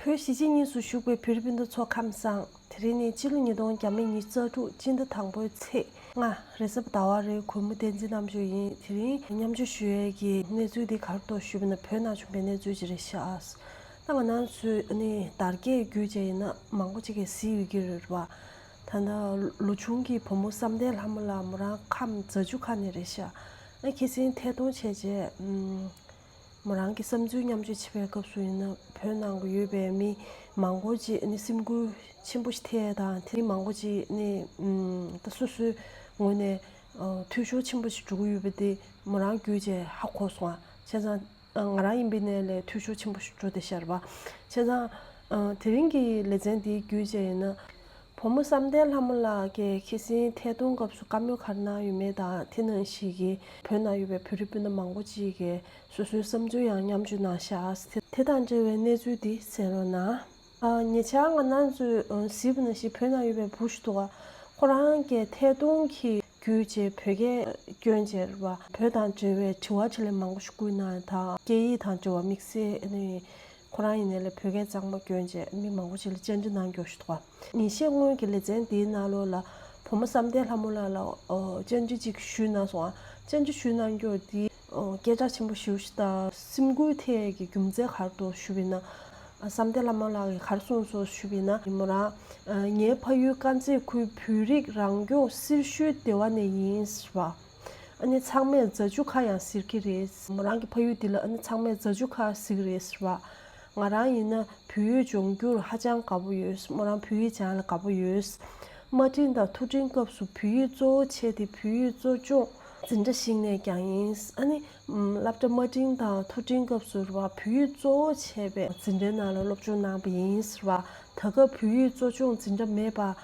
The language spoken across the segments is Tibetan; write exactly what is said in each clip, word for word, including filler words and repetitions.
བོད་གཞིས་བྱེས་གཉིས་སུ་བཞུགས་པའི་བོད་རིགས་སྤུན་ཟླ་ཚོ་ཁམས་བཟང་། དེ་རིང་ནི་སྤྱི་ལོ་ཉིས་སྟོང་ཉི་ཤུ་རྩ་དྲུག་སྤྱི་ཟླ་དང་པོའི་ཚེས་ལྔ་རེས་གཟའ་ཟླ་བ་རེད། གུས་མོ་བསྟན་འཛིན་རྣམ་དཔྱོད་ཡིན། དེ་རིང་མཉམ་སྤྱོད་ཞུ་ཡས་ཀྱི་གནས་ཚུལ་འདི་ག་རེ་འདུག་ཞུས་པ་ན། བོད་ནང་བྱུང་པའི་གནས་ཚུལ་ཅིག་རེད་ཤག་ད་ང་རང་ཚོའི་ནི་དར་རྒྱས་བརྒྱུད་བྱས་ཡིན་ན་མང་པོ་ཅིག་གིས་གཟིགས་ཡོད་ཀྱི་རེད་བ། ད་ལྟ་ལོ་ཆུང་གི་བུ་མོ་བསམ་གཏན་ལྷ་མོ་ལགས་མོ་རང་ཁམས་རྫ་ཆུ་ཁ་ནས་རེད་ཤག་ཨ་ཁ་སང་ཐད་གཏོང་བྱས་རྗེས། ཨམ། མོ་རང་གི་བསམ་ཚུལ་མཉམ་སྤྱོད་བྱེད་པའི་སྐབས་སུ་ཡིན་ན། བོད་ནང་གི་ཡོད་པའི་མི་མང་པོ་ཅིག་ནི་སེམས་འགུལ་ཆེན་པོ་ཞིག་ཐེབས་དང་། དེ་མང་པོ་ཅིག་ནི་ཨམ། ད་སོ་སོའི་ངོས་ནས་ཨ། འཐུས་ཤོར་ཆེན་པོ་ཞིག་འགྲོ་གི་ཡོད་པ་དེ་མོ་རང་བརྒྱུད་བྱས་ཧ་གོ་སོང་། བྱས་ཙང་ཨ། ང་རང་ཡིན་པའི་ནས་ལས་འཐུས་ཤོར་ཆེན་པོ་ཞིག་འགྲོ་བསྡད་ཤག་རེད་པ། བྱས་ཙང་ཨ། དེ་རིང་གི་ལེ་ཚན་འདི་བརྒྱུད་བྱས་ཡིན་ན། བུ་མོ་བསམ་གཏན་ལྷ་མོ་ལགས་ཀྱིས་ཁ་སང་ཐད་གཏོང་སྐབས་སུ་བཀའ་མོལ་ག་རེ་གནང་ཡོད་མེད་དང་། དེ་ནང་བཞིན་གྱི་བོད་ནང་ཡོད་པའི་བོད་རིགས་སྤུན་ཟླ་མང་པོ་ཅིག་གིས་སོ་སོའི་བསམ་ཚུལ་ཡང་མཉམ་སྤྱོད་གནང་ཤག་དེ་དེ་དང་འབྲེལ་བའི་གནས་ཚུལ་འདི་གསན་རོགས་གནང་། ཨ། ཉེ་ཆར་ང་རང་ཚོས་གཟིགས་པ་ནང་བཞིན་བོད་ནང་ཡོད་པའི་བུ་ཞིག་འདུག་ག་ཁོ་རང་གིས་ཐད་གཏོང་གི་བརྒྱུད་བྱས་བོད་སྐད་བསྐྱོན་བྱས་རེད་པ། བོད་དང་འབྲེལ་བའི་དྲི་བ་ཆེད་ལས་མང་པོ་ཞིག་བསྐུར་གནང་ཡ་དང་། སྐད་ཡིག་དང་འབྲེལ་བ་དམིགས་བསལ་ནི་ཁོ་རང་ཡིན་ནའི་ལས་བོད་སྐད་གཙང་མ་བསྐྱོན་བྱས་མི་མང་པོ་ཞིག་ལ་བཅར་འདྲི་གནང་རྒྱུ་ཞིག་འདུག་ག་ཉིན་ཤས་སྔོན་གྱི་ལེ་ཚན་འདིའི་ནང་ལོགས་ལ་བུ་མོ་བསམ་གཏན་ལྷ་མོ་ལགས་ལ་ཨོ་བཅར་འདྲི་ཅིག་ཞུས་གནང་སོང་ང་། བཅར་འདྲི་ཞུས་གནང་རྒྱུ་འདི་ཨོ་སྐད་གྲགས་ཆེན་པོ་ཞེ་པོ་ཞིག་དང་སེམས་འགུལ་ཐེབས་ཡས་ཀྱི་རྒྱུ་མཚན་ག་རེ་འདུག་ཞུས་པ་ཡིན་ན། ཨ། བསམ་གཏན་ལྷ་མོ་ལགས་ཀྱིས་ག་རེ་གསུངས་སོང་ཞུས་པ་ཡིན་ན། མོ་རང་ཨ། ངའི་ཕ་ཡུལ་དཀར་མཛེས་ཁུལ་བོད་རིགས་རང་སྐྱོང་སེར་ཤུལ་སྡེ་བ་ནས་ཡིན་ཟེར་བ། ཨ་ནི་ཚང་མས་རྫ་ཆུ་ཁ་ཡང་ཟེར་གྱི་རེད། མོ་རང་གི་ཕ་ཡུལ་འདི་ལ་ཨ་ནི་ཚང་མས་རྫ་ཆུ་ཁ་ཟེར་གྱི་རེད་ཟེར་བ། ང་རང་ཡིན་ན་བོད་ཡིག་སྦྱོང་རྒྱུར་ཧ་ཅང་དགའ་པོ་ཡོད། མོ་རང་བོད་ཡིག་སྦྱང་ལ་དགའ་པོ་ཡོད། དམའ་འབྲིང་དང་མཐོ་འབྲིང་སྐབས་སུ་བོད་ཡིག་གཙོ་བོ་བྱས་ཏེ་བོད་ཡིག་གཙོ་སྐྱོང་འཛིན་གྲྭ་ཞིག་ནས་ཀྱང་ཡིན། ཨ་ནི་སློབ་གྲྭ་དམའ་འབྲིང་དང་མཐོ་འབྲིང་སྐབས་སུ་རེད་བ། བོད་ཡིག་གཙོ་བོ་བྱས་པའི་འཛིན་གྲྭའི་ནང་ལ་སློབ་སྦྱོང་གནང་བ་ཡིན་ཟེར་བ། ད་སྐབས་བོད་ཡིག་གཙོ་སྐྱོང་འཛིན་གྲྭ་མེད་པ།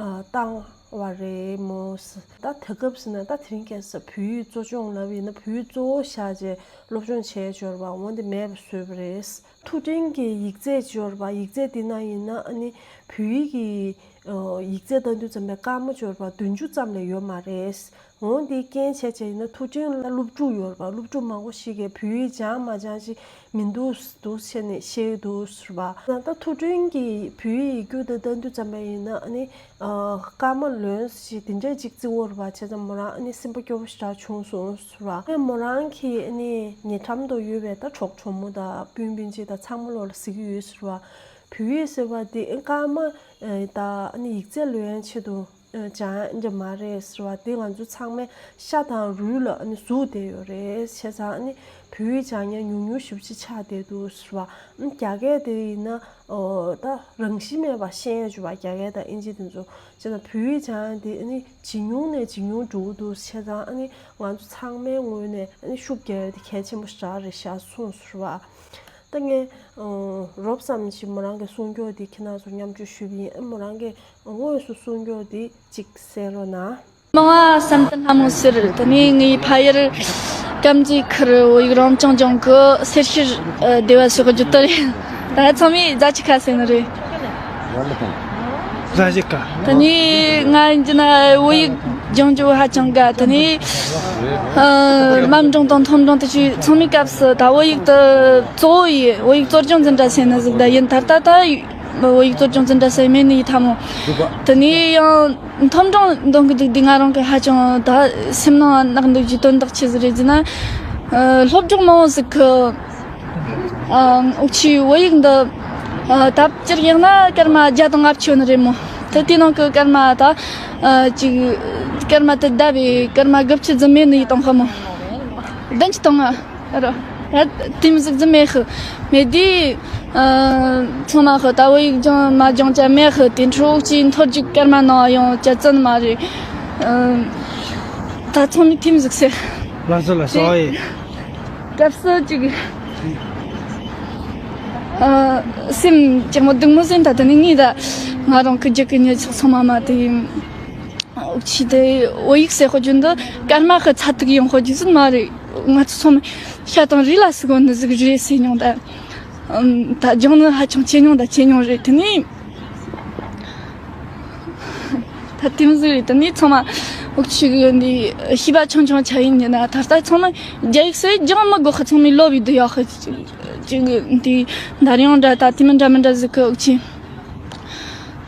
ཨ། བཏང་བ་རེད་མོ། ད་ད་སྐབས་ཟེར་ན་ད་དེ་རིང་ཁ་སང་བོད་ཡིག་གཙོ་སྐྱོང་ལབ་ཡིན་ན་བོད་ཡིག་གཙོ་བོ་བཞག་བྱས་སློབ་སྦྱོང་བྱས་ཡོད་རེད་བ། འོན་ཏེ་མེད་པ་བཟོས་པ་རེད། མཐོ་འབྲིང་གི་ཡིག་ཚད་ཡོད་རེད་བ། ཡིག་ཚད་འདི་ནང་ཡིན་ན་ཨ་ནི་བོད་ཡིག་གི་ཨོ་ཡིག་ཚད་ལྟ་དུས་ཙམ་པའི་སྐར་མ་ཡོད་རེད་བ། བདུན་ཅུ་ཙམ་ལས་ཡོད་མ་རེད། འོ་འདི་རྐྱེན་བྱས་བྱས་ཡིན་ན་མཐོ་འབྲིང་ལ་སློབ་ཕྲུག་ཡོད་རེད་བ། སློབ་ཕྲུག་མང་པོ་ཞིག་གིས་བོད་ཡིག་སྦྱང་མ་སྦྱང་ཞིག་མི་འདུག་འདུག་བྱས་ནས་བཤད་འདུག་ཟེར་བ། ད་ལྟ་མཐོ་འབྲིང་གི་བོད་ཡིག་རྒྱུགས་དང་ལྟ་དུས་ཙམ་པ་ཡིན་ན་ཨ་ནི་ཨ་སྐར་མ་ལོན་ཞིག་དེ་འདྲས་ཅིག་བརྩི་འོ་རེད་བ། བྱས་ཙང་མོ་རང་ཨ་ནི་སེམས་པ་སྐྱོ་པོ་ཞེ་དྲག་བྱུང་སོང་ཟེར་བ། ཨ་མོ་རང་གི་ཨ་ནི་ཉེ་འགྲམ་དུ་ཡོད་པའི་ད་གྲོགས་གྲོགས་མོ་དང་སྤུན་སྤུན་མཆེད་དང་ཚང་མ་ལོ་ལ་ཟེར་གྱི་ཡོད་ཟེར་བ། བོད་ཡིག་ཟེར་བ་འདི་ཨ་སྐར་མ་ཨ་ད་ཨ་ནི་ཡིག་ཚད་ལོན་ཆེད་དུ་སྦྱང་ཡ་མ་རེད་ཟེར་བ། དེ་ང་ཚོ་ཚང་མའི་ཤ་དང་རུས་ལ་ཨ་ནི་ཟུག་བསྡད་ཡོད་རེད། བྱས་ཙང་ཨ་ནི་བོད་ཡིག་སྦྱང་མཁན་ཉུང་ཉུང་ཞེ་པོ་ཅིག་ཆགས་བསྡད་འདུག་ཟེར་བ། ཨ་ནི་རྒྱ་སྐད་དེ་ཡིན་ན་ཨོ་ད་རང་བཞིན་མེད་པ་ཤེས་ཡ་ཅིག་ཡོད་པ། རྒྱ་སྐད་དང་ཨིན་ཇི་དེ་ཚོ། བྱས་ཙང་བོད་ཡིག་སྦྱང་ཡ་དེ་ཨ་ནི་ཇེ་ཉུང་ནས་ཇེ་ཉུང་འགྲོ་གི་འདུག། བྱས་ཙང་ཨ་ནི་ང་ཚོ་ཚང་མའི་ངོས་ནས་ཨ་ནི་ཤུགས་རྒྱག་ཡ་དེ་གལ་ཆེན་པོ་ཞེ་དྲག་རེད་ཤག་གསུངས་ཟེར་བ། ད་ངས་ཨ་རོབ་ཙམ་ཞིག་མོ་རང་གི་གསུང་སྐྱོར་འདི་ཁྱེད་རང་ཚོར་མཉམ་སྤྱོད་ཞུས་པ་ཡིན། ཨ་མོ་རང་གི་དངོས་སུ་གསུང་སྐྱོར་འདི་གཅིག་གསན་རོགས་གནང་། མིང་ང་བསམ་གཏན་ལྷ་མོ་ཟེར། དེ་ནས་ངའི་ཕ་ཡུལ་དཀར་མཛེས་ཁུལ་བོད་ཡིག་རང་སྐྱོང་ལྗོངས་ཀྱི་སེར་ཤུལ་སྡེ་བ་སོགས་བརྗོད་དོ་རེད། ད་ཚང་མས་རྫ་ཆུ་ཁ་ཟེར་ནི་རེད། རྫ་ཆུ་ཁ། དེ་ནས་ང་ཡིན་གྱི་ན་བོད་ཡིག་སྦྱང་རྒྱུ་ཧ་ཅང་དགའ། དེ་ནས་ཨ་དམའ་འབྲིང་དང་མཐོ་འབྲིང་དེ་ཚོའི་ཚང་མའི་སྐབས་སུ་ད་བོད་ཡིག་ཏུ་གཙོ་བོ་ཡི་བོད་ཡིག་གཙོ་སྐྱོང་འཛིན་གྲྭ་ཟེར་ནི་ཟིག་ད་ཡིན། ད་ལྟ་ད་བོད་ཡིག་གཙོ་སྐྱོང་འཛིན་གྲྭ་ཟེར་མེད་ནི་ཡི་ཐ་མོ། དེ་ནས་ཡང་མཐོ་འབྲིང་འདོན་གི་འདུག། འདི་ང་རང་གི་ཧ་ཅང་ད་སེམས་ནང་གནག་འདུག་གི་དོན་དག་ཆི་ཟིག་རེད་ཟེར་ན། ཨ་སློབ་སྦྱོང་མང་བོ་ཟིག་གི་ཨ་འུ་ཆོའི་བོད་ཡིག་འདི་ཨ་ད་སྤྱིར་ཡིན་ན་སྐར་མ་བརྒྱ་དང་ལྔ་བཅུ་ཡོད་ནི་རེད་མོ། ད་དེ་ནང་གི་སྐར་མ་ད་ཨ་ཅིག་སྐར་མ་དེ་བསྡད་པའི་སྐར་མ་དགུ་བཅུ་ཙམ་མེད་ནི་ཡི་བཏང་ཁ་མོ། བདུན་ཅུ་དང་ལྔ་རོ། ད་དེ་མི་ཟིག་ཙམ་མེད་ཤི། མེད་དུས་ཨ་ཚང་མ་ཤི་ད་བོད་ཡིག་སྦྱང་མ་སྦྱང་ཅ་མེད་ཤི། དེ་འཕྲོ་ཅིག་མཐོ་རྒྱུགས་སྐར་མ་ནང་ཡང་ཅ་བཙན་མ་རེད། ཨ་ད་ཚང་མས་དེ་མི་ཟིག་ཟེར། ལགས་སོ་ལགས་སོ། ཨེ། སྐབས་སུ་ཅིག་ཨ་སེམས་ཅིག་མོ་སྡུག་མོ་ཟིན། ད་དེ་ནི་ངས་ད་ང་རང་གི་རྒྱུད་ཀྱི་ཉེ་ཚགས་ཚང་མ་མ་དེ་ཡིན། འུ་ཆི་དེ་བོད་ཡིག་ཟེར་དཔེ་རྒྱུན་དུ་སྐར་མ་ཤི་ཚ་ཐུག་ཡོང་དཔེ་རྒྱུ་ཟིན་མ་རེད། ང་ཚོ་ཚང་མས་ཤ་དང་རུས་ལ་ཟུག་གོ་ནི་ཟིག་རེད་ཟེར་མྱོང་། ད་ཨམ་ད་སྦྱང་ནི་ཧ་ཅང་ཆེ་མྱོང་། ད་ཆེ་མྱོང་རེད། དེ་ནས་ད་དེ་མོ་ཟིག་རེད། དེ་ནས་ཚང་མ་འུ་ཆི་གི་འདི་ཤེས་པ་ཆུང་ཆུང་ཆ་ཡིན་ནི་ན། ད་ལྟ་ཚང་མ་རྒྱ་ཡིག་སུ་སྦྱང་མི་དགོས་ཁ་ཚང་མས་ལོབ་ཡི་འདུག་ཡོད་ཁ། ཅིག་འདི་འདར་ཡོང་འདྲ་ད་དེ་མི་འདྲ་མི་འདྲ་ཟིག་གི་འུག་ཆེ།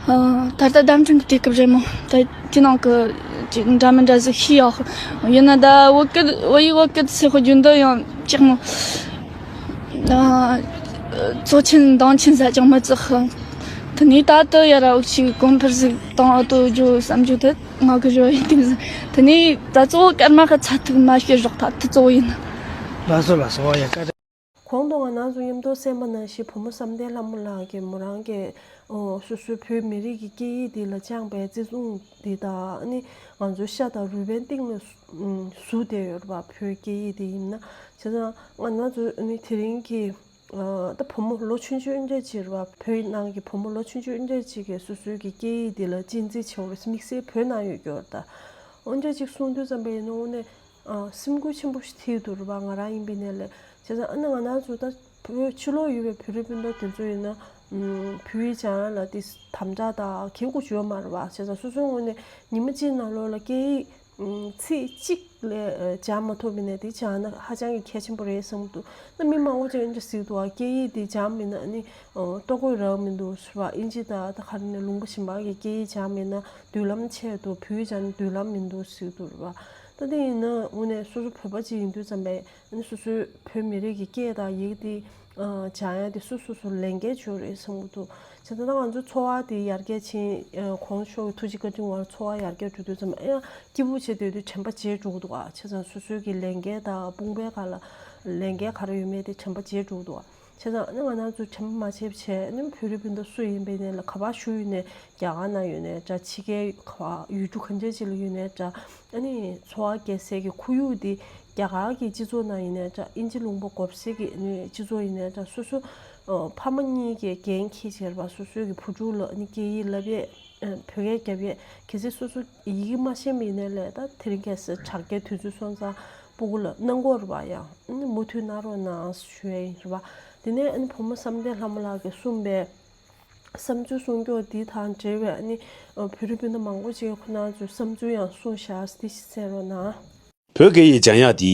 ཨ། ད་ལྟ་བརྡ་འཕྲིན་གི་དུས་སྐབས་རེད་མོ། ད་དེ་ནང་གི་ཅིག་འདྲ་མི་འདྲ་ཟིག་ཤི་ཡོག་ཡིན་ན་ད་བོད་སྐད་བོད་ཡིག་བོད་སྐད་ཟེར་ཁོ་རྒྱུན་དུ་ཡང་ཅིག་མོ། ཨ། ཚོ་ཆེན་འདང་ཆེན་ཟ་ཅང་མི་ཙག་དེ་ནས་ད་ལྟ་ཡར་འུག་ཆེ་གོང་འཕེལ་ཟིག་བཏང་ཨ་ཏོ་ཇོ་བསམ་རྒྱུ་དེ་ང་གི་རོ་ཡིན་དེ་ཟིག་དེ་ནས་ད་གཙོ་བོ་སྐར་མ་གི་ཚ་ཐུག་མ་ཤེས་རོགས་ད་དེ་གཙོ་བོ་ཡིན། ལགས་སོ་ལགས་སོ། ཡ་ཀ་གོང་དུ་ང་རང་ཚོ་མཉམ་དུ་གསན་པ་ནང་བཞིན་བུ་མོ་བསམ་གཏན་ལྷ་མོ་ལགས་ཀྱིས་མོ་རང་གི་ཨོ་སོ་སོའི་བོད་མི་རིགས་ཀྱི་སྐད་ཡིག་འདི་ལ་བཅངས་པའི་བརྩི་སྲུང་འདི་དང་ཨ་ནི་ང་ཚོའི་ཤ་དང་རུས་པའི་གཏིང་ལ་ཟུག་བསྡད་ཡོད་རེད་པ། བོད་སྐད་ཡིག་འདི་ཡིན་ན་བྱས་ཙང་ང་རང་ཚོ་ཨ་ནི་དེ་རིང་གི་ཨ་ད་བུ་མོ་ལོ་ཆུང་ཆུང་འདྲ་ཅིག་རེད་པ། བོད་ནང་གི་བུ་མོ་ལོ་ཆུང་ཆུང་འདྲ་ཅིག་གིས་སོ་སོའི་གི་སྐད་ཡིག་འདི་ལ་གཅེས་འཛིན་བྱེད་དགོས་རེད། དམིགས་བསལ་བོད་ནང་ཡོད་ཀྱི་ཡོད་རེད་ད། འོ་འདྲ་ཅིག་གསུང་དུས་ཙམ་པ་ཡིན་ན་དངོས་གནས། ཨ། སེམས་འགུལ་ཆེན་པོ་ཞིག་ཐེབས་འདུག་རེད་པ། ང་རང་ཡིན་པའི་ནས་ལས་བྱས་ཙང་ཨ་ནི་ང་རང་ཚོ་ད་བོད་ཕྱི་ལོགས་ཡོད་པའི་བོད་རིགས་སྤུན་ཟླ་དེ་ཚོ་ཡིན་ན་ཨམ། བོད་ཡིག་སྦྱང་ཡ་ལ་དེ་དམ་དྲག་དང་གལ་དགོས་ཡོད་མ་རེད་པ། བྱས་ཙང་སོ་སོའི་ངོས་ནས་ཉི་མ་གཅིག་ནང་ལོགས་ལ་སྐད་ཡིག་ཨམ། ཚིག་གཅིག་ལས་སྦྱང་མ་ཐུབ་པའི་ནས་དེ་སྦྱང་ན་ཧ་ཅང་གི་གལ་ཆེན་པོ་རེད་བསམ་གྱི་འདུག་ད་མི་མང་པོ་ཅིག་འདྲ་ཟེར་འདུག་ཨ། སྐད་ཡིག་དེ་སྦྱང་མིན་ན་ཨ་ནི་ཨོ་ལྟོ་གོས་རག་མི་འདུག་ཟེར་བ། ཨིན་ཇི་དང་ད་ག་རེ་ནས་ལུང་པ་གཞན་པ་གི་སྐད་ཡིག་སྦྱང་མིན་ན་མདུན་ལམ་ཆད་འདུག་བོད་ཡིག་སྦྱང་ན་མདུན་ལམ་མི་འདུག་ཟེར་འདུག་རེད་པ། ད་དེ་ཡིན་ན་དངོས་གནས་སོ་སོ་བོད་པ་ཅིག་ཡིན་དུས་ཙམ་པས་ཨ་ནི་སོ་སོའི་བོད་མི་རིགས་ཀྱི་སྐད་དང་ཡིག་དེ་ཨ། སྦྱང་ཡ་དེ་སོ་སོ་སོ་ལས་འགན་ཅིག་རེད་བསམ་གྱི་འདུག་བྱས་ཙང་ད་ང་ཚོའི་འཚོ་བ་དེ་ཡར་རྒྱས་ཕྱིན། ཨ། གོང་ཞུས་ཀྱི་ཐུགས་རྗེ་བཀའ་དྲིན་འོག་འཚོ་བ་ཡར་རྒྱས་འགྲོ་དུས་ཙམ་ཨ་ཡང་སྐྱིད་པོ་བྱེད་སྡོད་དུས་དྲན་པ་བརྗེད་འགྲོ་གི་འདུག་ཨ། བྱས་ཙང་སོ་སོའི་གི་ལས་འགན་དང་དཔུང་པའི་ཁ་ལ་ལས་འགན་ག་རེ་ཡོད་མེད་དེ་དྲན་པ་བརྗེད་འགྲོ་གི་འདུག་ཨ། བྱས་ཙང་ཨ་ནི་ང་རང་ཚོ་དྲན་པ་མ་བརྗེད་པ་བྱས། ཨ་ནི་བོད་རིགས་སྤུན་ཟླ་སུ་ཡིན་པའི་ནས་ལ་ག་པར་བཞུགས་ཡོད་ནས་རྒྱ་གར་ནང་ཡོད་ནའི་འདྲ། ཕྱི་རྒྱལ་ག་པར་ཡུལ་གྲུ་གང་ཅི་ཅིག་ལ་ཡོད་ནའི་འདྲ། ཨ་ནི་འཚོ་བ་སྐྱེལ་སའི་གི་ཁོར་ཡུག་དེ་རྒྱ་གར་གྱི་སྤྱི་ཚོགས་ནང་ཡིན་ནའི་འདྲ། ཨིན་ཇི་ལུང་པ་གོ་ས་གི་ཨ་ནི་སྤྱི་ཚོགས་ཡིན་ནའི་འདྲ། སོ་སོ་ཨ་ཕ་མ་གཉིས་ཀྱིས་འགན་འཁྱེར་བྱས་རེད་པ། སོ་སོའི་གི་བུ་ཕྲུག་ལ་ཨ་ནི་སྐད་ཡིག་བསླབ་ཡས། ཨ། བོད་སྐད་རྒྱབ་ཡས། གལ་སྲིད་སོ་སོ་ཡི་གེ་མ་ཤེས་པ་ཡིན་ནའི་ལས་ད་དེ་རིང་ཁ་སང་དྲ་རྒྱའི་དུས་ཚོད་སོང་ཙང་སྤུ་གུ་ལ་གནང་དགོས་རེད་པ། ཡང་ཨ་ནི་མུ་མཐུད་གནང་རོགས་གནང་ཞུ་ཡས་ཡིན་རེད་པ། དེ་ནས་ཨ་ནི་བུ་མོ་བསམ་གཏན་ལྷ་མོ་ལགས་ཀྱིས་གསུངས་པའི་བསམ་ཚུལ་གསུང་སྐྱོར་འདི་དང་འབྲེལ་བའི་ཨ་ནི་བོད་རིགས་སྤུན་ཟླ་མང་པོ་ཅིག་ཁོ་རང་ཚོའི་བསམ་ཚུལ་ཡང་གསུངས་བཞག་འདི་ཞིག་གསན་རོགས་གནང་། བོད་སྐད་ཡིག་སྦྱང་ཡག་འདི་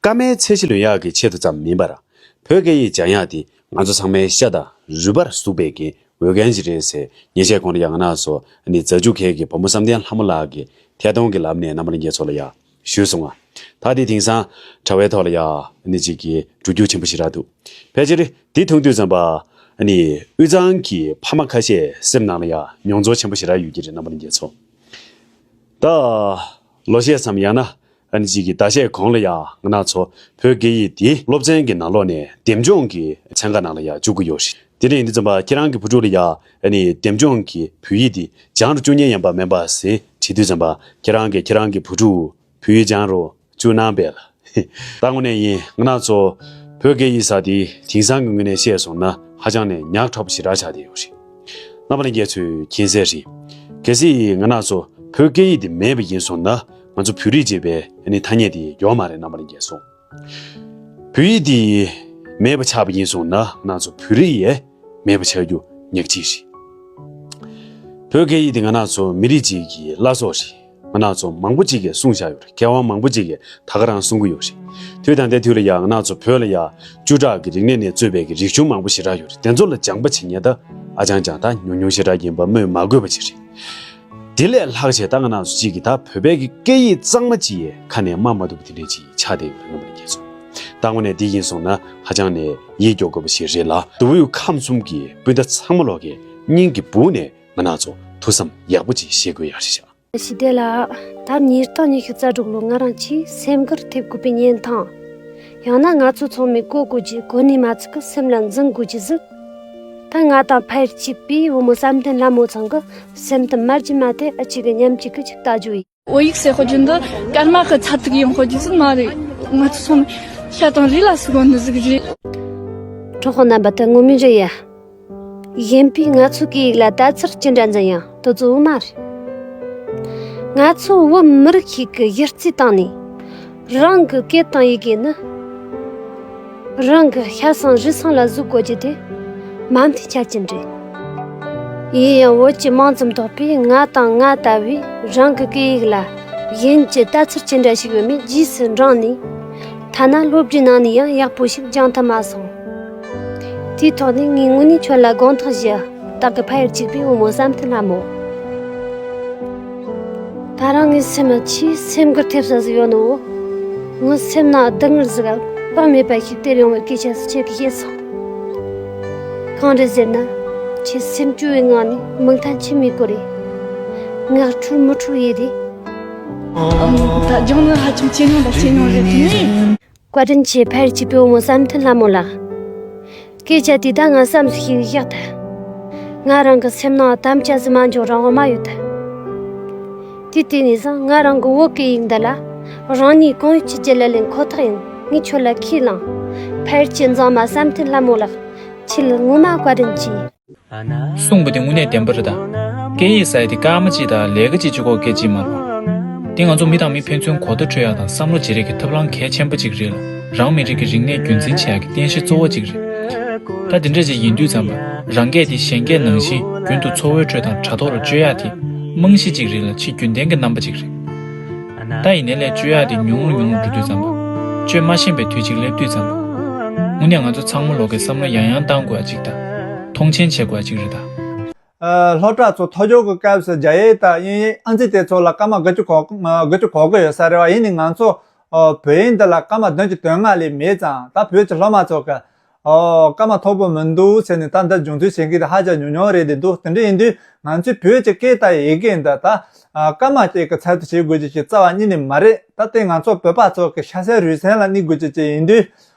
སྐར་མའི་ཚད་གཞི་ལོན་ཡག་གི་ཆེད་དུ་ཙམ་མིན་པར། བོད་སྐད་ཡིག་སྦྱང་ཡག་འདི་ང་ཚོ་ཚང་མའི་ཤ་དང་རུས་པར་ཟུག་པའི་གི་འོས་འགན་ཞིག་རེད་ཟེར། ཉེ་ཆར་གོང་ལ་ཡང་ང་རང་ཚོ་ནི་རྫ་ཆུ་ཁའི་གི་བུ་མོ་བསམ་གཏན་ལྷ་མོ་ལགས་ཀྱི་ཐད་གཏོང་གི་ལམ་ནས་རྣམ་པ་ལྷན་རྒྱས་ཚོ་ལ་ཡང་ཞུས་སོང་ང་། ད་དེ་དེང་སང་དྲ་བའི་ཐོག་ལ་ཡང་ནི་ཅིག་གི་འགྲོ་རྒྱུག་ཆེན་པོ་ཞིག་རག་འདུག་ཕལ་ཆེར་འདི་མཐོང་དུས་ཙམ་པ་ནི་དབུས་གཙང་གི་ཕ་མ་ཁ་ཤས་སེམས་ནང་ལ་ཡང་མྱོང་ཚོར་ཆེན་པོ་ཞིག་རག་ཡོད་ཀྱི་རེད། རྣམ་པ་ལྷན་རྒྱས་ཚོ། ད་ལོ་ཤས་ཙམ་ཡང་ན་ཨ་ནི་ཅིག་གི་ཟླ་ཤས་གོང་ལ་ཡང་ང་རང་ཚོ་བོད་སྐད་ཡིག་འདི་སློབ་ཚན་གྱི་ནང་ལོགས་ནས་འདེམས་སྦྱོང་གི་ཚན་ཁག་ནང་ལ་ཡང་བཅུག་གི་ཡོད་རེད། དེ་འདྲ་ཡིན་དུས་ཙམ་པ་ཁྱེད་རང་གི་བུ་ཕྲུག་ལ་ཡང་ཨ་ནི་འདེམས་སྦྱོང་གི་བོད་ཡིག་འདི་སྦྱང་རུ་བཅུག་མཁན་ཡིན་པ་མིན་པ་ཟེར་དྲིས་དུས་ཙམ་པ་ཁྱེད་རང་གིས་ཁྱེད་རང་གི་བུ་ཕྲུག་བོད་ཡིག་སྦྱང་རུ་བཅུག་གནང་པས་ལགས། ད་དངོས་གནས་ཡིན། ང་རང་ཚོ་བོད་སྐད་ཡིག་ཟེར་དེ་དེང་སང་གི་ངོས་ནས་བཤད་སོང་ན་ཧ་ཅང་ནས་ཉག་ཕྲ་པོ་ཞེ་དྲག་ཆགས་བསྡད་ཡོད་རེད། རྣམ་པ་ལྷན་རྒྱས་ཚོས་མཁྱེན་གསལ་རེད། གལ་སྲིད་ང་རང་ཚོ་བོད་སྐད་ཡིག་དེ་མེད་པ་ཡིན་སོང་ན་ང་ཚོ་བོད་རིགས་ཅེས་པའི་ཨ་ནི་ཐ་སྙད་དེ་ཡོད་མ་རེད། རྣམ་པ་ལྷན་རྒྱས་ཚོ། བོད་ཡིག་དེ་མེད་པ་ཆགས་པ་ཡིན་སོང་ན་ང་རང་ཚོ་བོད་རིགས་ཡང་མེད་པ་ཆགས་རྒྱུ་ཉག་གཅིག་རེད། བོད་སྐད་ཡིག་དེ་ང་རང་ཚོ་མི་རིགས་གཅིག་གི་བླ་སྲོག་རེད། ང་རང་ཚོ་མང་པོ་གཅིག་གིས་གསུངས་བཞག་ཡོད་རེད། མཁས་དབང་མང་པོ་གཅིག་གིས་ད་ག་རང་གསུང་གི་ཡོད་རེད། དུས་དང་དེ་དུས་ལ་ཡང་ང་རང་ཚོ་བོད་ལ་ཡང་བཅུ་ཕྲག་གི་རིག་གནས་ནས་གཙོས་པའི་གི་རིག་གཞུང་མང་པོ་ཞེ་དྲག་ཡོད་རེད། དེ་ཚོ་ལ་སྦྱངས་པ་བྱེད་མཁན་ད་ཨ་ཅང་ཅང་ད་ཉུང་ཉུང་ཞེ་དྲག་ཡིན་པ་སྨོས་མ་དགོས་པ་ཅིག་རེད། དེ་ལས་ལྷག་བྱས་ད་ང་རང་ཚོ་གཅིག་གིས་ད་བོད་པའི་གི་སྐད་ཡིག་གཙང་མ་ཅིག་ཡི་ཁ་ནས་སྨྲ་མ་ཐུབ་པ་དེ་འདྲས་ཅིག་ཆགས་བསྡད་ཡོད་རེད། རྣམ་པ་ལྷན་རྒྱས་ཚོ། ད་དངོས་གནས་འདི་ཡིན་སོང་ན་ཧ་ཅང་ནས་ཡིད་སྐྱོ་དགོས་པ་ཞིག་རེད་ལ། མདོ་དབུས་ཁམས་གསུམ་གྱི་སྤུན་ཟླ་ཚང་མ་ལོག་གི་སྙིང་གི་སྦུག་ནས་ང་རང་ཚོ་ཐུགས་བསམ་ཡག་པོ་ཅིག་བཞེས་དགོས་ཡག་རེད་ཤག་ཞི་བདེ་ལགས། ད་ཉིས་སྟོང་ཉི་ཤུ་རྩ་དྲུག་ལོ་ང་རང་ཚོའི་སེམས་ཁུར་ཐེབས་དགོས་པའི་ཉིན་ཐང་། ཡང་ན་ང་ཚོ་ཚང་མས་གོ་དགོས་ཀྱི་གོ་གནས་མ་ཚུགས་ཀི་སེམས་ལ་འཛིན་དགོས་ཀྱི་ཟིག་ད་ང་དང་ཕ་ཡུལ་གཅིག་པའི་བུ་མོ་བསམ་གཏན་ལྷ་མོ་ཚང་གི་སེམས་དུ་མར་གྱི་མ་དེ་ཨ་ཅིག་གི་ཉམས་ཅིག་གི་ཅིག་ལྟ་རྒྱུ་ཡིན། བོད་ཡིག་ཟེར་ཁོ་རྒྱུན་དུ་སྐར་མ་གི་ཚ་ཐིག་ཡོང་ཁོ་རྒྱུ་ཟིག་མ་རེད། ང་ཚོ་ཚང་མས་ཤ་དང་རུས་ལ་ཟུག་གོ་ནི་ཟིག་རེད། གྲོགས་པོ་རྣམ་པ་དེ་ངོ་མི་རེད་ཡ། གཞན་པས་ང་ཚོའི་སྐད་ཡིག་ལ་ལྟ་ཚུལ་ཅི་འདྲ་འཛིན་ཡང་དེ་གཙོ་བོ་མ་རེད། ང་ཚོ་བོད་མི་རིགས་ཤིག་གི་གཞི་རྩའི་སྟེང་ནས་རང་གི་སྐད་དང་ཡི་གེ་ནི་རང་གི་ཤ་ཟུག་རུས་ཟུག་ལ་ཟུག་དགོས་རྒྱུ་དེ་མ་མཐའི་ཆ་རྐྱེན་རེད། ཡིན་ཡང་བོད་ཀྱི་མང་ཙམ་དག་པས་ང་དང་ང་ལྟ་བུས་རང་གི་སྐད་ཡིག་ལ་གཞན་གྱི་ལྟ་ཚུལ་ཅི་འདྲ་ཞིག་ཡོད་མེད་རྗེས་སུ་འབྲངས་ནས། ཐ་ན་སློབ་གྲྭའི་ནང་ནས་ཡང་ཡག་པོ་ཞིག་སྦྱང་ཐུབ་མ་སོང་། དེའི་ཐོག་ནས་ངས་དངོས་གནས་ཁྱོད་ལ་དགོངས་དག་ཞུ། བདག་གི་ཕ་ཡུལ་གཅིག་པའི་བུ་མོ་བསམ་མཐུན་ལྷ་མོ། ད་རང་ངའི་སེམས་ལ་ཆེས་སེམས་འགུལ་ཐེབས་ས་ཟིག་ཡོད་ནོ། ངའི་སེམས་ནང་སྡུག་བསྔལ་ཟིག་དཔག་མེད་པ་ཞིག་སྟེར་ཡོང་བའི་སྐད་ཆ་ཟིག་ཁྱེད་ཀྱིས་བཤད་སོང་། གང་རེད་ཟེར་ན། ཁྱེད་སེམས་སྐྱོ་བའི་ངང་ནས་མིག་མཐའ་མཆི་མས་བསྐོར་རེ། ངག་འཁྲུལ་མི་འཁྲུལ་ཡེ་རེ། ད་ལྗང་ནི་ཧ་ཅང་ཆེ་མྱོང་དང་ཆེ་མྱོང་རེད་དེ་ནས། བཀའ་དྲིན་ཆེ། ཕ་ཡུལ་གཅིག་པའི་བུ་མོ་བསམ་མཐུན་ལྷ་མོ་ལགས། སྐད་ཆ་དེ་ད་ང་བསམ་སུ་ཞིག་བཞག་ཐལ། ང་རང་གི་སེམས་ནང་དམ་བཅའ་ཟིག་མ་འཇོག་རང་དབང་མ་ཡོད་ཐལ། དེ་དེ་ནས་བཟུང་ང་རང་གི་བོད་སྐད་ཡིག་འདི་ལ་རང་ཉིད་གང་ཡོད་ཀྱི་རྒྱུ་ལ་ལེན་ཁོ་ཐག་ཡིན། ངས་ཁྱོད་ལ་ཁས་བླངས། ཕ་ཡུལ་གྱི་མཛངས་མ་བསམ་མཐུན་ལྷ་མོ་ལགས། ཁྱེད་ལ་ངོ་མ་བཀའ་དྲིན་ཆེ། གསུངས་པ་དེ་དངོས་གནས་བདེན་པ་རེད་ད། སྐད་ཡིག་ཟེར་ཡ་དེ་སྐར་མ་གཅིག་དང་ལས་ཀ་གཅིག་བྱེད་དགོས་སྐད་ཅིག་མ་རེད། དེ་ང་ཚོ་མི་དང་མི་ཕན་ཚུན་གོ་བརྡ་འཕྲོད་ཡ་དང་བསམ་བློ་བརྗེ་རེས་ཀྱི་ཐབས་ལམ་གལ་ཆེན་པོ་གཅིག་རེད་ལ། རང་མི་རིགས་ཀྱི་རིག་གནས་རྒྱུན་འཛིན་བྱེད་ཡ་གི་རྟེན་གཞི་གཙོ་བོ་གཅིག་རེད། ད་དེ་འདྲ་ཅིག་ཡིན་དུས་ཙམ་པ། རང་སྐད་དེ་གཞན་སྐད་ནང་བཞིན་རྒྱུན་དུ་འཚོ་བའི་ཁྲོད་དང་དྲ་ཐོག་ལ་སྤྱོད་ཡ་དེ་རྨང་གཞི་གཅིག་རེད་ལ། ཆེས་རྒྱུན་ལྡན་གྱི་རྣམ་པ་གཅིག་རེད། ད་ཡིན་ནའི་ལས་སྤྱོད་ཡག་དེ་ཉུང་རུ་ཉུང་རུ་འགྲོ་དུས་ཙམ་པ། སྤྱོད་མ་ཤེས་པའི་དུས་གཅིག་སླེབས་དུས་ཙམ་པ། དངོས་གནས་ང་ཚོ་ཚང་མ་ལོག་གི་བསམ་བློ་ཡང་ཡང་བཏང་དགོས་ཡ་གཅིག་དང་། མཐོང་ཆེན་བྱེད་དགོས་ཡ་གཅིག་རེད་ད། ཨ། སློབ་གྲྭ་ཚོ་མཐོ་སྦྱོང་གི་སྐབས་སུ་རྒྱ་ཡིག་དང་དབྱིན་ཡིག་ཨང་རྩིས་དེ་ཚོ་ལ་སྐར་མ་དགུ་བཅུ་གོ་དགུ་བཅུ་གོ་དགུ་ཡོད་ས་རེད་བ། ཡིན་ནའི་ང་ཚོ་ཨ་བོད་ཡིག་འདི་ལ་སྐར་མ་བདུན་ཅུ་དོན་ལྔ་ལས་མེད་ཙང་། ད་བོད་ཀྱི་སློབ་མ་ཚོ་གི་ཨོ། སྐར་མ་མཐོ་པོ་མི་འདུག་ཟེར་ནས་ད་འདི་སྦྱོང་ཚུལ་བྱེད་མཁན་དེ་ཧ་ཅང་ཉུང་ཉུང་རེད་དེ་འདུག་དེ་འདྲ་ཡིན་དུས་ང་ཚོའི་བོད་ཀྱི་སྐད་དང་ཡི་གེ་འདི་ད་ཨ་སྐར་མ་གཅིག་གི་ཚད་དུ་བྱེད་དགོས་རྒྱུ་ཞིག་རྩ་བ་ཉིད་ནས་མ་རེད། ད་དེ་ང་ཚོ་བོད་པ་ཚོ་གི་ཤ་ཟན་རུས་ཟན་ལ་གནས་དགོས་རྒྱུ་ཅིག་ཡིན་དུས།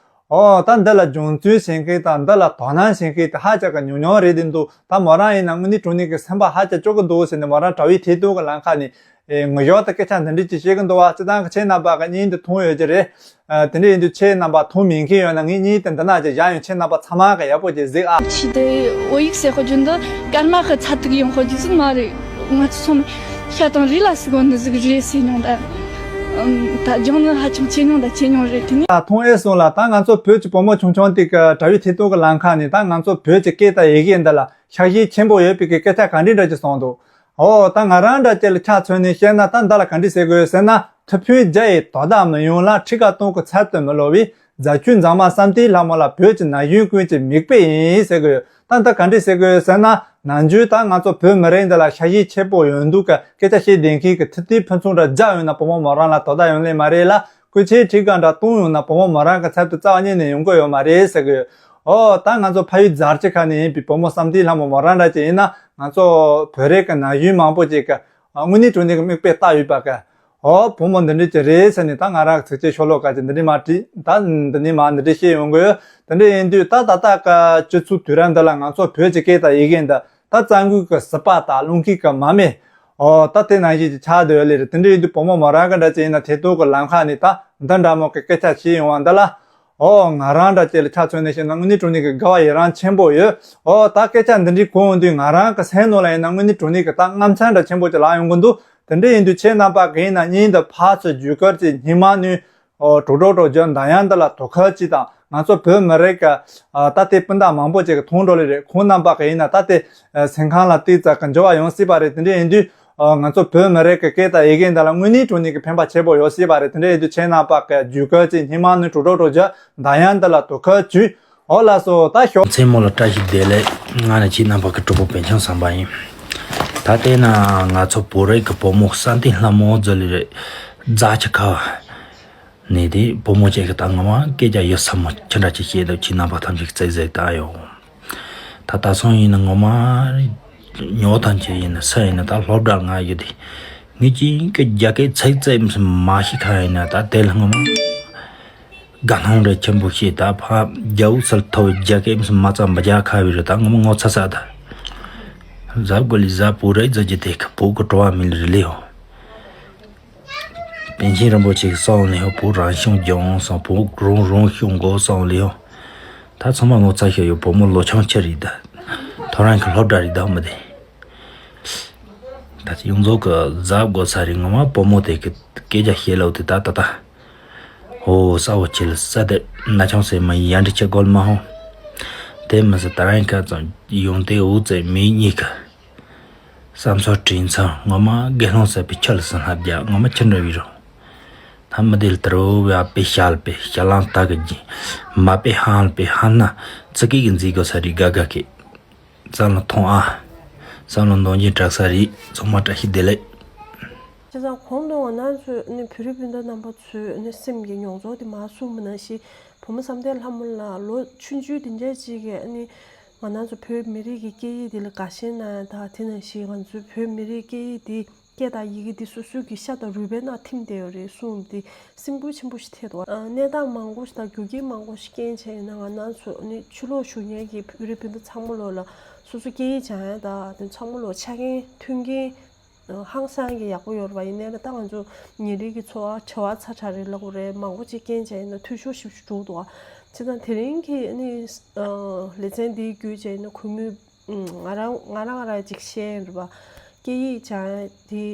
ཨོ། ད་འདི་ལ་སྦྱོང་ཚུལ་བྱེད་མཁན་དང་འདི་ལ་དོ་སྣང་བྱེད་མཁན་དེ་ཧ་ཅང་གི་ཉུང་ཉུང་རེད་དེ་འདུག་ད་མོ་རང་ཡིན་ན་དངོས་གནས་དྲང་གནས་ཀྱི་སེམས་པ་ཧ་ཅང་སྐྱོ་གི་འདུག་ཟེར་ནས་མོ་རང་དྲ་བའི་ཐད་གཏོང་གི་ལམ་ཁ་ནས། ཨེ། ངོ་ཞོར་དུ་སྐད་ཆ་འདི་འདྲ་ཅིག་བཤད་ཀྱི་འདུག་བ། སྤྱིར་བཏང་གི་ཁྱེད་རྣམ་པ་གི་བརྙན་འདི་མཐོང་ཡོད་ཀྱི་རེད། ཨ། དེ་འདྲ་ཡིན་དུས་ཁྱེད་རྣམ་པ་མཐོང་མེད་མཁན་ཡོད་ན་ངའི་བརྙན་དེ་འདི་ན་ཅིག་བཞག་ཡོང་། ཁྱེད་རྣམ་པ་ཚང་མ་གི་ཡག་པོ་ཅིག་གཟིགས་ཨ། ཆི་དེ་བོད་ཡིག་ཟེར་ཁོ་རྒྱུན་དུ་སྐར་མ་གི་ཚད་ཐིག་ཡོང་ཁོ་རྒྱུ་ཟིག་མ་རེད། ང་ཚོ་ཚང་མ་ཤ་དང་རུས་ལ་ཟུག་གོ་ནི་ཟིག་རེད་ཟེར་མྱོང་ད། ཨམ། ད་སྦྱོང་ནི་ཧ་ཅང་ཆེ་མྱོང་ད་ཆེ་མྱོང་རེད་དེ་ནི། ད་མཐོང་ཨེ་སོང་ལ། ད་ང་ཚོ་བོད་ཀྱི་བུ་མོ་ཆུང་ཆུང་དེ་གི་དྲ་བའི་ཐད་གཏོང་གི་ལམ་ཁ་ནས་ད་ང་ཚོ་བོད་ཀྱི་སྐད་དང་ཡི་གེ་འདི་ལ་ཤ་ཞེན་ཆེན་པོ་ཡོད་པའི་གི་སྐད་ཆ་ག་འདྲ་འདྲ་ཅིག་གསུངས་འདུག་ཨོ། ད་ང་རང་འདྲ་ཅིག་ལ་ཆ་མཚོན་ནས་བཤད་ན་ད་འདི་ལ་ག་འདྲ་ཟེར་དགོས་ཟེར་ན། ཐུབ་ཕུན་རྒྱ་ཡི་དོ་བདག་མི་ཡོང་ལ། ཁྲི་ཁ་སྟོང་གི་ཚད་དུ་མི་ལོ་བའི། རྫ་ཆུའི་མཛངས་མ་བསམ་གཏན་ལྷ་མོ་ལ། བོད་ཀྱི་ན་གཞོན་ཀུན་གྱི་མིག་དཔེ་ཡིན་ཟེར་གི་ཡོད། ད་འདི་ག་འདྲ་ཟེར་དགོས་ཟེར་ན། ནམ་རྒྱུན་ད་ང་ཚོ་བོད་མི་རིགས་འདི་ལ་ཤ་ཞེན་ཆེན་པོ་ཡོད་འདུག་གི་སྐད་ཆ་བཤད་བསྡད་མཁན་གྱི་ཐུབ་བསྟན་ཕུན་ཚོགས་འདྲ་རྒྱ་ཡོད་ན་བུ་མོ་མོ་རང་ལ་དོ་བདག་ཡོང་ལེ་མ་རེད་ལ། སྐུ་ཆེ་ཁྲི་ཁ་འདྲ་སྟོང་ཡོང་ན་བུ་མོ་མོ་རང་གི་ཚད་དུ་རྩ་བ་ཉིད་ནས་ཡོང་གི་ཡོད་མ་རེད་ཟེར་གི་ཡོད། ཨོ། ད་ང་ཚོ་ཕ་ཡུལ་རྫ་ཆུ་ཁ་ནས་ཡིན་པའི་བུ་མོ་བསམ་གཏན་ལྷ་མོ་མོ་རང་འདྲ་ཅིག་ཡིན་ན། ང་ཚོ་བོད་རིགས་ཀྱི་ན་གཞོན་མང་པོ་ཅིག་གི་དངོས་གནས་དྲང་གནས་ཀྱི་མིག་དཔེ་ལྟ་ཡོད་པ་གི། ཨོ། བུ་མོ་འདི་འདྲ་ཅིག་རེད་ཟེར་ནས་ད་ང་རང་གི་ཚིགས་བཅད་ཤོ་ལོ་ཀ་ཅིག་འདི་འདྲ་མ་བྲིས། ད་འདི་ནས་མ་འདི་འདྲ་བཤད་ཡོང་གི་ཡོད། དེ་འདྲ་ཡིན་དུས་ད་ད་ལྟ་གི་སྤྱི་ཚོགས་དུས་རབས་འདི་ལ་ང་ཚོ་བོད་ཀྱི་སྐད་དང་ཡི་གེ་འདི་ད་རྩ་འགུལ་གྱི་སྲིད་པ་དང་རླུང་འཕྲིན་གྱི་མ་སྨད། ཨོ། ད་དེ་ནང་བཞིན་ཅིག་ཆགས་བསྡད་ཡོད་ལེ་རེད། དེ་འདྲ་ཡིན་དུས་བུ་མོ་མོ་རང་གི་འདྲ་ཅིག་ཡིན་ན་ཐད་གཏོང་གི་ལམ་ཁ་ནས་ད་འདི་འདྲ་མོ་གི་སྐད་ཆ་བཤད་ཡོང་བ་འདི་ལ། ཨོ། ང་རང་འདྲ་ཅིག་ལ་ཆ་མཚོན་ནས་བཤད་ན་དངོས་གནས་དྲང་གནས་ཀྱི་དགའ་བ་ཡི་རངས་ཆེན་པོ་ཡོད། ཨོ། ད་སྐད་ཆ་འདི་འདྲའི་གོ་ཡོང་དུས་ང་རང་གི་སེམས་ནང་ལ་ཡིན་ན་དངོས་གནས་དྲང་གནས་ཀྱི་ད་རྔམ་སེམས་འདྲ་ཆེན་པོ་ཅིག་ལངས་ཡོང་གི་འདུག་དེ་འདྲ་ཡིན་དུས་ཁྱེད་རྣམ་པ་གིས་ཡིན་ན་བརྙན་འདི་ཕར་ཚུར་བརྒྱུད་བསྐུར་ཅིག་སྙིང་མ་ནས། ཨོ། དྲུག་དྲུག་དྲུག་བརྒྱ་འདང་ཡག་འདི་ལ་དོ་ཁུར་ཅིག་དང་། ང་ཚོ་བོད་མི་རིགས་ཀྱི་ཨ་ད་ལྟའི་སྤུན་ཟླ་མང་པོ་ཅིག་གིས་མཐོང་འགྲོ་ལེ་རེད། ཁོང་རྣམ་པ་གིས་ཡིན་ན་ད་ལྟའི་ཨ་སེམས་ཁམས་ལ་ཏོག་ཙམ་གི་འགྱུར་བ་ཡོང་སྲིད་པ་རེད། དེ་འདྲ་ཡིན་དུས་ཨ་ང་ཚོ་བོད་མི་རིགས་ཀྱི་སྐད་དང་ཡི་གེ་འདི་ལ་དངོས་གནས་དྲང་གནས་ཀྱི་ཕན་པ་ཆེན་པོ་ཡོད་སྲིད་པ་རེད། དེ་འདྲ་ཡིན་དུས་ཁྱེད་རྣམ་པ་གིས་བརྒྱུད་བསྐུར་ཅིག་སྙིང་མ་ནས་དྲུག་དྲུག་དྲུག་བརྒྱ་འདང་ཡག་འདི་ལ་དོ་ཁུར་བྱོས། ཨོ་ལགས་སོ། ད་ཞོགས། མཚན་མོ་ལ་བཀྲ་ཤིས་བདེ་ལེགས། ང་ནི་ཁྱེད་རྣམ་པ་གི་གྲོགས་པོ་བན་ཆུང་བསམ་པ་ཡིན། ད་ལྟས་ན་ང་ཚོ་བོད་རིགས་ཀྱི་བུ་མོ་བསམ་གཏན་ལྷ་མོ་ཟེར་ལེ་རེད། རྫ་ཆུ་ཁ་བ་ནས་དེ་བུ་མོ་ཅིག་གིས་ད་ངོ་མ་སྐད་ཆ་ཡིད་ཚིམ་མོ་ཅི་འདྲ་ཅིག་བཤད་འདུག་ཁྱེད་རྣམ་པ་ཐམས་ཅད་ཀྱིས་གཟིགས་གཟིགས་ད་ཡོད། ད་ད་སོང་ཡིན་ན་ངོ་མ་ཉོ་ཐང་ཅིག་ཡིན་ན་ས་ཡིན་ན་ད་སློབ་གྲྭ་ང་ཡོད་དེ། ངས་ཅིག་གི་རྒྱ་སྐད་ཚིག་ཚིག་མ་ཤེས་ཁ་ཡིན་ན་ད་དེ་ལ་ངོ་མ། དགའ་སྣང་རེ་ཆེན་པོ་བྱས། ད་ཕ་རྒྱ་འུ་ཚོར་ཐོ་རྒྱ་སྐད་མ་ཙམ་མ་རྒྱག་ཁ་བའི་རེད། ད་ངོ་མ་ངོ་ཚ་ཚ་ད། ཟབ་དགོས་ལི་ཟབ་བོད་རིགས་ཟེར་རྒྱུ་དེ་གི་བོད་ཀྱི་བྲོ་བ་མི་ལ་རི་ལི་ཧོ། པཎ་ཆེན་རིན་པོ་ཆེ་གི་གསུང་ལི་ཧོ། བོད་རང་སྐྱོང་ལྗོངས་སོང་བོད་རང་རང་སྐྱོང་དགོས་གསུང་ལི་ཧོ། ད་ཚང་མ་ངོ་ཚ་ཤོར་ཡོད། བུ་མོ་ལོ་ཆུང་ཆུང་རེད་ད། ཐོ་རངས་ཀྱི་སློབ་གྲྭ་རེད་ད་མི་དེ། ད་ཡོངས་རྫོགས་ཀྱི་ཟབ་དགོས་ས་རེད། ངོ་མ་བུ་མོ་དེ་གི་སྐད་ཆ་བཤད་ལོག་དེ་ད་ད་ད། ཧོ་ས་འོ་ཁྱེད་ལ་ས་དེ་ན་ཆུང་སེ་མ་ཡིན་ཡང་འདྲི་ཁྱེད་གོལ་མ་ཧོ། དེ་མི་ཟེར་ད་རང་ཁ་ཙམ་ཡོང་དེ་འུ་ཙེ་མི་གཉིས་ཀ་བསམ་ཚོར་དྲིན་ཚང་ངོ་མ་དགེ་སློང་ཟེར་བའི་ཁྱོད་ལ་སུན་ལྷབ་རྒྱག་ངོ་མ་ཁྱི་འདྲ་བའི་རོ། ཐ་མ་དེ་ལ་དར་བོ་བའི་ཨ་པེ་ཤ་ལ་པེ་ཤ་ལང་ཏ་གི་ཇི་མ་པེ་ཧང་ལ་པེ་ཧང་ན་ཙི་ཀི་གི་འཛི་གོ་ས་རི་ག་ག་ཁེ། བསམ་བློ་ཐོང་ཨ། བསམ་བློ་འདོན་གྱིན་དྲག་ས་རི་ཚང་མ་བཀྲ་ཤིས་བདེ་ལེགས། བྱས་ཙང་གོང་དུ་ང་རང་ཚོས་ནི་བོད་རིགས་སྤུན་ཟླ་རྣམ་པ་ཚོས་ནི་སེམས་ཀྱི་མྱོང་ཚོར་དེ་མར་གསུངས་པ་ནང་བཞིན་བུ་མོ་བསམ་གཏན་ལྷ་མོ་ལགས་ལོ་ཆུང་ཆུང་དེ་འདྲ་ཅིག་གིས་ནི་ང་རང་ཚོ་བོད་མི་རིགས་ཀྱི་སྐད་ཡིག་དེ་ལ་དགའ་ཞེན་གནང་ཡ་དང་དེ་ནང་བཞིན་ང་ཚོའི་བོད་མི་རིགས་སྐད་ཡིག་དེ་སྐད་དང་ཡི་གེ་འདི་སོ་སོའི་གི་ཤ་དང་རུས་པའི་ནང་ཐིམ་བསྡད་ཡོད་རེད་གསུངས་འདི་སེམས་འགུལ་ཆེན་པོ་ཞིག་ཐེབས་འདུག་ཨ། གནས་སྟངས་མང་པོ་ཞིག་དང་རྒྱུ་རྐྱེན་མང་པོ་ཞིག་རྐྱེན་བྱས་ཡིན་ན་ང་རང་ཚོ་ནི་ཕྱི་ལོགས་བཞུགས་མཁན་གྱི་བོད་རིགས་སྤུན་ཟླ་ཚང་མ་ལོག་ལ་སོ་སོ་སྐད་ཡིག་སྦྱང་ཡ་དང་དེ་ཚང་མ་ལོག་ཆ་རྐྱེན་མཐུན་རྐྱེན་ཧང་སང་གི་ཡག་པོ་ཡོད་རེད་པ། ཡིན་ནའི་ལ་ད་ང་ཚོ་ཉིན་རེ་གི་འཚོ་བ་བྱ་བ་ཚ་དྲགས་རེད་ལབ་དགོས་རེད། མང་པོ་ཅིག་རྐྱེན་བྱས་ཡིན་ན་འཐུས་ཤོར་ཞིབ་ཞིབ་འགྲོ་འདུག་ཨ། བྱས་ཙང་དེ་རིང་གི་ནི་ལེ་ཚན་འདིའི་བརྒྱུད་བྱས་ཡིན་ན་གུས་མོས། ང་རང་ང་རང་ང་རང་ཅིག་བཤད་ཡིན་རེད་པ། སྐད་ཡིག་སྦྱང་ཡ་དེ་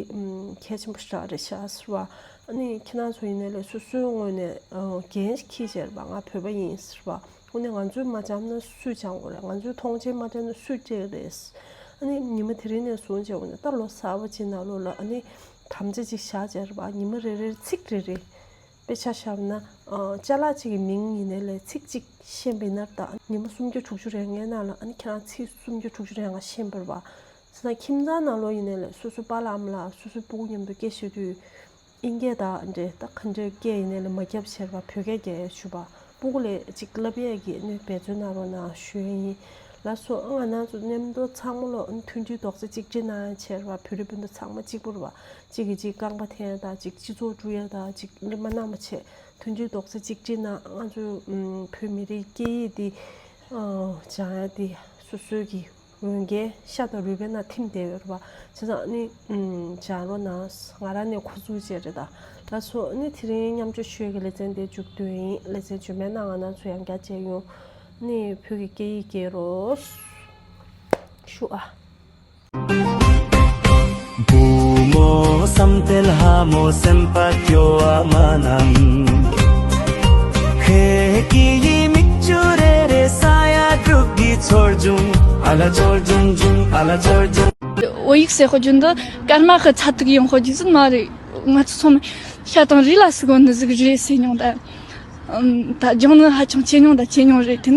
གལ་ཆེན་པོ་ཞེ་དྲག་རེད་ཤག་ཟེར་བ། ཨ་ནི་ཁྱེད་རང་ཚོ་ཡིན་ནའི་ལས་སོ་སོའི་ངོས་ནས་འགན་ཞིག་འཁྱེར་བྱས་རེད་པ། ང་བོད་པ་ཡིན་ཟེར་བ། དངོས་གནས་ང་ཚོས་མ་སྦྱངས་ན་སུས་སྦྱང་དགོས་རེད། ང་ཚོས་མཐོང་ཆེན་མ་སྤྲད་ན་སུས་སྤྲད་རེད། ཨ་ནི་ཉི་མ་དེ་རིང་ནས་བཟུང་བྱས་འོ་ནས་ད་ལོ་གསར་པ་ཅིག་ནང་ལོགས་ལ་ཨ་ནི་དམ་བཅའ་ཅིག་བཞག་བྱས་རེད་པ། ཉི་མ་རེ་རེར་ཚིག་རེ་རེ། དཔེ་ཆ་བཞག་ན། ཅ་ལག་ཅིག་གི་མིང་ཡིན་ནའི་ལས་ཚིག་གཅིག་ཤེས་པ་ཡིན་ན་ད་ཉི་མ་སུམ་བརྒྱ་དྲུག་ཅུ་རེ་ལྔའི་ནང་ལ་ཨ་ནི་ཁྱེད་རང་ཚིག་སུམ་བརྒྱ་དྲུག་ཅུ་རེ་ལྔ་ཤེས་པ་རེད་པ། བྱས་ཙང་ཁྱིམ་ཚང་ནང་ལོགས་ཡིན་ནའི་ལས་སོ་སོའི་པཱ་ལགས་ཨ་མ་ལགས་སོ་སོའི་སྤུ་གུ་མཉམ་དུ་སྐད་བཤད་དུས། ཨིན་སྐད་དང་འདྲེ་ད་ག་འདྲའི་སྐད་ཡིན་ནའི་ལས་མ་རྒྱབ་བྱས་རེད་པ། བོད་སྐད་རྒྱག་ཡ་ཞུ་བ། སྤུ་གུ་ལ་ཅིག་བསླབ་ཡས་ཀྱི་ཨ་ནི་འབད་བརྩོན་གནང་རོགས་གནང་ཞུ་ཡ་ཡིན། ལགས་སོ། ང་རང་ཚོ་མཉམ་དུ་ཚང་མ་ལོག་མཐུན་སྒྲིལ་རྡོག་རྩ་གཅིག་སྒྲིལ་གནང་བྱས་རེད་པ། བོད་རིགས་སྤུན་ཟླ་ཚང་མ་གཅིག་པུ་རེད་པ། གཅིག་གིས་གཅིག་རྐང་པ་འཐེན་ཡ་དང་གཅིག་སྤྱི་ཚོགས་དཀྲུག་ཡ་དང་གཅིག་གླེན་པ་གནང་བ་བྱས། མཐུན་སྒྲིལ་རྡོག་རྩ་གཅིག་སྒྲིལ་གནང་། ང་ཚོའི་ཨུམ་བོད་མི་རིགས་སྐད་ཡིག་འདི་ཨ་སྦྱང་ཡ་འདི་སོ་སོའི་གི་འོས་འགན་ཤ་དང་རུས་པའི་ནང་ཐིམ་བསྡད་ཡོད་རེད་པ། བྱས་ཙང་ནི་ཨུམ་སྦྱང་རོགས་གནང་། ང་རང་ནས་ཁོ་ཚོ་བྱས་རེད་ད། ལགས་སོ། ནི་དེ་རིང་མཉམ་སྤྱོད་ཞུ་ཡ་གི་ལེ་ཚན་འདི་མཇུག་བསྡུས་ཡིན། ལེ་ཚན་རྗེས་མའི་ནང་ང་རང་ཚོ་ཡང་བསྐྱར་མཇལ་ཡོང་། ནི་བོད་ཀྱི་སྐད་ཡིག་སྐྱེལ་རོགས་ཞུ་ཨ། བུ་མོ་བསམ་གཏན་ལྷ་མོ་སེམས་པ་སྐྱོ་བ་མ་གནང་། ཧེ་ཀི་ཡི་མིག་ཆུ་རེ་རེ་ས་ཡ་དྲུག་གི་ཚོར་བྱུང་། ཨ་ལ་ཚོར་བྱུང་བྱུང་། ཨ་ལ་ཚོར་བྱུང་། བོད་ཡིག་ཟེར་ཁོ་རྒྱུན་དུ་སྐར་མ་ཁ་ཚ་ཐུག་ཡོང་ཁོ་རྒྱུ་ཟིན་མ་རེད། ང་ཚོ་ཚང་མ་ཤ་དང་རུས་ལ་ཟུག་གོ་འདི་ཟིག་རེད་ཟེར་མྱོང་ད། ད་སྦྱོང་ནི་ཧ་ཅང་ཆེ་མྱོང་ད་ཆེ་མྱོང་རེད་དེ་ནི།